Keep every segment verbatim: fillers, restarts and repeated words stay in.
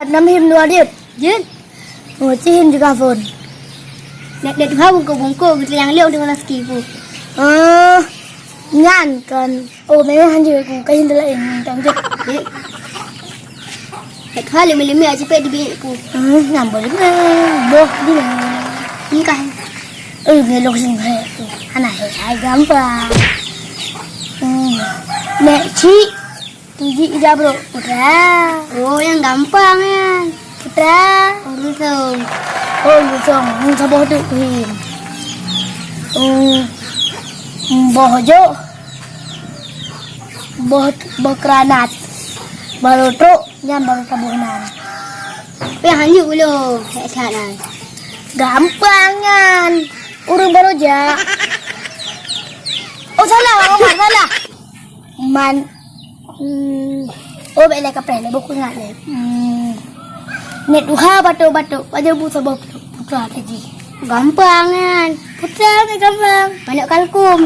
Nam him dua dit. Jeuet. Oh, cihim juga phon. Nak dat tuha bungkôk-bungkôk geuteulang lé untuk rezeki pu. Eh, nyan kan. Oh, memang hanjeuet ku kain teulaén tang jeuet. Dek. Dat tuha leume-leume aja pek dibiet ku. Hmm, nyan boleh mah. Boh di. Ni kah. Eh, belok sini hai tu. Anak hai, hai gampang. Hmm. Nek cik. Tiji ija brok putra. Oh, nyang gampang nyan. Putra. Oh, lusong. Oh, lusong. Nyang saboh tu kuhim. Hmm. Boh jok. Boh, boh keranat. Baru trok, nyan baru taboh nan. Tapi hanjeuet ulôn, hek that nan. Gampang nyan. Ureueng baru jak. Oh, salah, Bang Omar, salah. Man, hmm, oh, bèk lé kapreh lé, boh ku ingat lé. Hmm. Nèk tuha batok-batok, pajoh bu saboh putra teuji. Gampang nyan. Putra nyan gampang. Manok kalkum.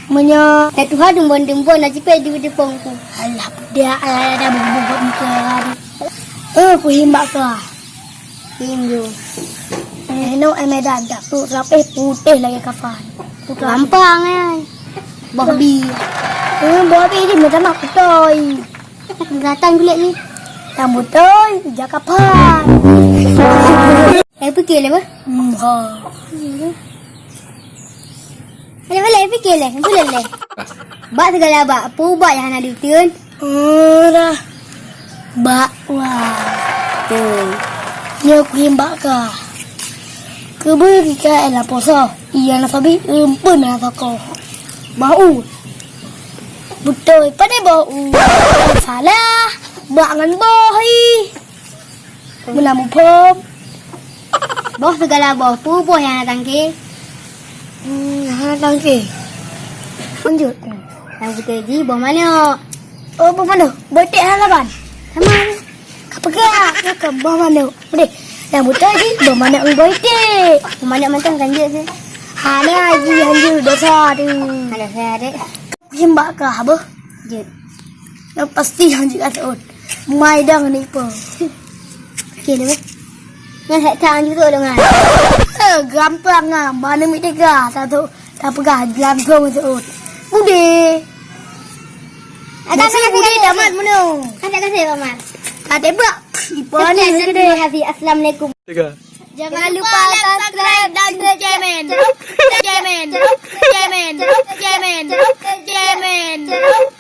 Meunyoe nèk tuha dumbon-dumbon, na cipèk di depan ku. Alah, peugah, alah, alah, dah bubuk-bubuk muka. Eh, ku himbak ka. Tinju. Eh, no, eh, Medan, tak tu, serapih putih lagi kafan. Gampang, eh. Boh bi. Eh, boh bi ni macam nak putoi. Gatan kulit ni. Yang putoi, ija kafan. Eh, fikir lah, bah. Hmm, ha. Ada balik fikir lah, boleh lah. Bak segala bak, pu bak yang hana diutun. Ora. Bak wa. Betul. Nyoe kuhim bak ka. Keubeue ka ela poso. Iya na sabi, eumpun na toko. Bau. Beutôi, pane bau. Salah. Bak ngon boh ih. Meunan muphom. Boh segala boh, pu boh nyang na tangke? Hmm, hana tangke. Lanjut. Nyang beutôi jih boh manok. Oh, boh manok. Boh iték hana laban. Sama ni. Ka peugah, ka boh manok. Udeh. Nyang beutôi jih boh manok ngon boh iték. Boh manok mantong kan jeuet sih. Hana jih hanjeuet dosa tu. Hana dosa dek. Himbak kah, boh? Jeuet. Nyang pasti hanjeuet ka seuôt. Mai dang ni po. Oke deh. Nyan hek tang juga dong ah. Eh, gampang ah. Mana mik tega satu. Tak peugah langsung seuôt. Udeh. Ada kasih udeh damat menu. Ada kasih Pak Mar. Tak tebak. Ipo ni gede. Assalamualaikum. Tega. Jangan lupa like, subscribe dan komen. Komen. Komen. Komen. Komen.